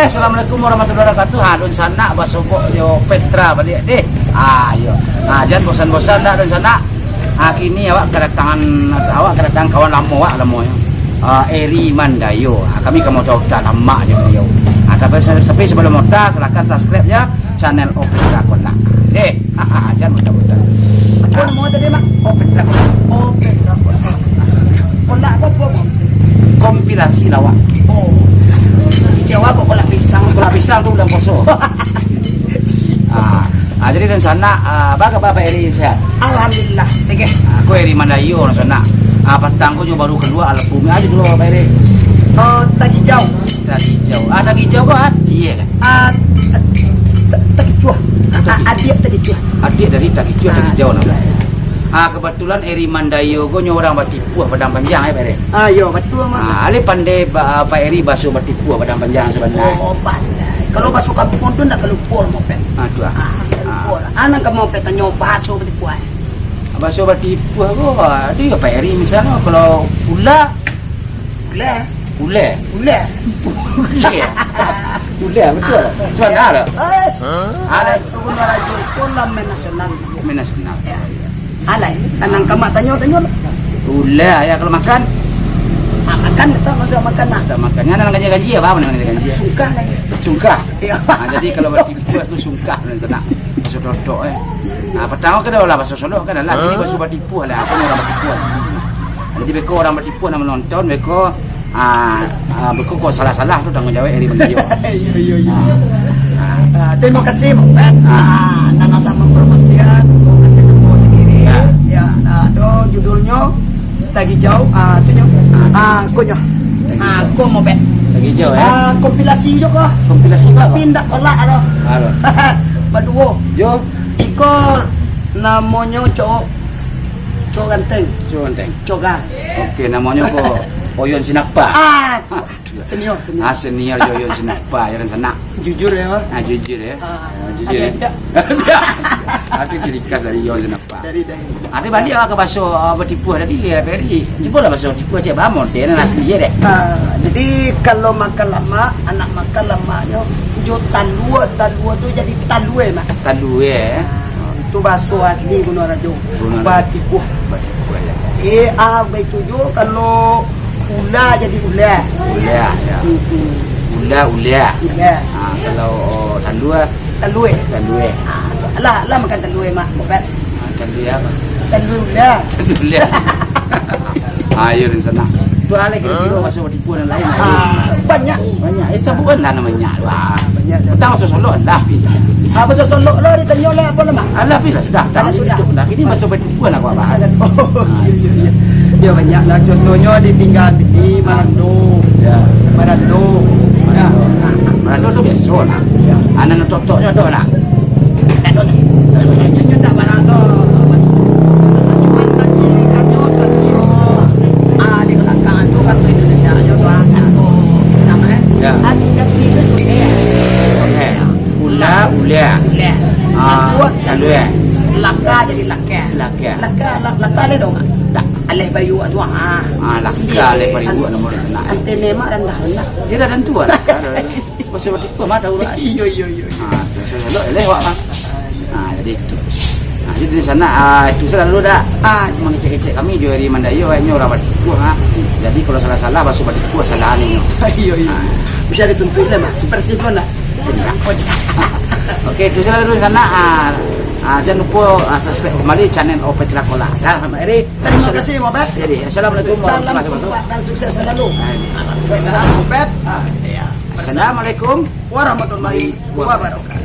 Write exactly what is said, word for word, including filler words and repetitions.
Assalamualaikum warahmatullahi wabarakatuh. Ha, dunsanak basobok jo Petra baliak deh. Ha, iyo. Ha, jan bosan-bosan dah dunsanak. Ha, kini awak kadatangan, awak kadatangan kawan lamo awak lamonyo. Ha, Eri Mandayo. Ha, kami ka mauta-uta lamak jo baliau. Ha, tapi, tapi sabalum mauta, silakan subscribe ya channel Opik Lakonak. Eh, jan mauta-uta. Apo namo tadi, Mak? Opik Lakonak. Opik Lakonak. Kolak ko apo, Bang? Kompilasi lawak. Oh. Jawa kok kolak pisang. Kolak pisang tu bulan puaso. Ah, ah, jadi dunsanak, ah, baa kaba Pak Eri, sehat? Alhamdulillah, sehat. Ah, ko Eri Mandayo dunsanak. Ah, patang ko nyo baru kalua album. Ado duo Pak Eri. Oh, Tagijau. Tagijau. Ah, Tagijau ko adiak kan? Ah, sa-, Tagicuah. Ah, adiak Tagicuah. Adiak dari Tagicuah, ah, Tagijau namo. Ah, kebetulan Eri Mandayo ko nyo urang Batipuah, Padang Panjang, eh, Pak Eri? Ah, iyo, batua, Mak. Ah, alai pandai ba-, Pak Eri baso Batipuah, Padang Panjang sabana. Oh, pandai. Kalau baso kampuang tu ndak kalupo, Mak Pet. Ah, tu ah. Ah, ndak kalupo. Ah, nan ka Mak Pet tanyo baso Batipuah. Baso Batipuah ko, ah, tu yo Pak Eri misalnyo, kalau ula, Ula. Ula. Ula. Ula. Ula, betul. Ah, Sabana tu. Ais. Ada. Sabana tu lam nasional. Lam nasional. Ya. Alai, tanang kamak tanyo-tanyo lah. Ula, ya, kalau makan? Ah, makan, tak masuk makan lah. Tak makan. Ngana ganjia-ganjia, apa nama ganjia-ganjia? Sungkah lagi. Sungkah? Ya. Ah, jadi kalau Batipuah tu sungkah, dan tenang. Masuk totok, eh. Ah, patang ko lah, baso Solok kan lah. Jadi baso Batipuah lah. Aku ni urang Batipuah. Ah, jadi beko urang Batipuah nan manonton, beko Ah, ah, beko kok salah-salah tu tanggung jawab Eri Mandayo. Iyo, iyo, iyo. Ah, ah. Ah, terima kasih, Mak Pet. Ah. Ah, nan lah mampromosikan, terima kasih Mak sendiri. Ya. Ya, ah, tu judulnyo Tagijau, ah, tu nyo. Ah, ko nyo. Tagijau. Ah, ko Mak Pet. Tagijau, ya. Ah, kompilasi jo ko. Kompilasi apa? Tapi ndak kolak ado. Ado. Baduo. Yo. Iko namonyo Cowok, Cowok Ganteng. Cowok Ganteng. Cogar. Oke, namonyo ko Oyon Sinapa. Ah, senior, senior. Ah, senior Oyon Sinapa, yo, dunsanak. Jujur ya, Bang? Ah, jujur ya. Ah, jujur ya. Ado ciri khas dari Oyon Sinapa. Dari, dari. Ado baliak awak ka baso, ah, Batipuah tadi, ya, Pak Eri. Cubolah baso Batipuah, cek, Bang, model asli ya deh. Ah, jadi kalau makan lamak, anak makan lamaknyo, jo talua, talua tu jadi talue, Mak. Talue, eh? Ah, itu baso asli Gunung Rajo. Gunung Rajo. Batipuah. Batipuah, ya. Eh, ah, baitu juo kalau ula jadi ula. Ula, ya. Mm-mm. Ula, ula. Ula. Ah, kalau, oh, talua? Talue. Talue. Ah, lah, lah makan talue, Mak, Mak Pet. Ah, talue apa? Talue ula. Talue ula. Ah, iyo, dunsanak. Tu alai kiro-kiro baso Batipuah nan lain. Ah, banyak. Banyak. Eh, sabuiklah namonyo. Wah. Banyak. Patang baso Solok lah, pi. Ah, baso Solok lo ditanyo lah, apo nama? Alah, pi lah, sudah. Alah, sudah. Kini baso Batipuah lah, wah. Oh, iyo, iyo, iyo. Yo, banyak lah. Contohnyo ditinggal di Marando. Ya. Marando. Ya. Marando tu biaso lah. Ya. Anak totoknyo tu lah. Oke. Ula, ula. Ah, talue. Laka jadi laka. Laka. Laka, la-, laka alai dong. Dak. Alai bayu tu, ah. Ah, laka alai bayu namo di sana. Antene mak randah, randah. Yo dah tantu lah. Baso Batipuah mah tahu lah. Iyo, iyo, iyo, iyo. Ha, tu, so, elok, elok, wak, ha. Ha, jadi itu. Ha, jadi di sana, ah, itu selalu dah, ah, mangecek-ngecek kami jo Eri Mandayo, eh, nyo urang Batipuah, ha. Jadi kalau salah-salah, baso Batipuah salah ni, nyo. Iyo, iyo. Ha. Bisa dituntuin lah, Mak. Super Sip lah. Oke, itu selalu di sana, ah, ah, jangan lupa, ah, subscribe kembali channel Opik Lakonak. Dah, Mak Eri. Terima kasih, Mak Pet. Jadi, assalamualaikum warahmatullahi wabarakatuh. Salam jumpa dan sukses selalu. Amin. Baiklah, Mak Pet. Ah. Ya. Assalamualaikum warahmatullahi wabarakatuh.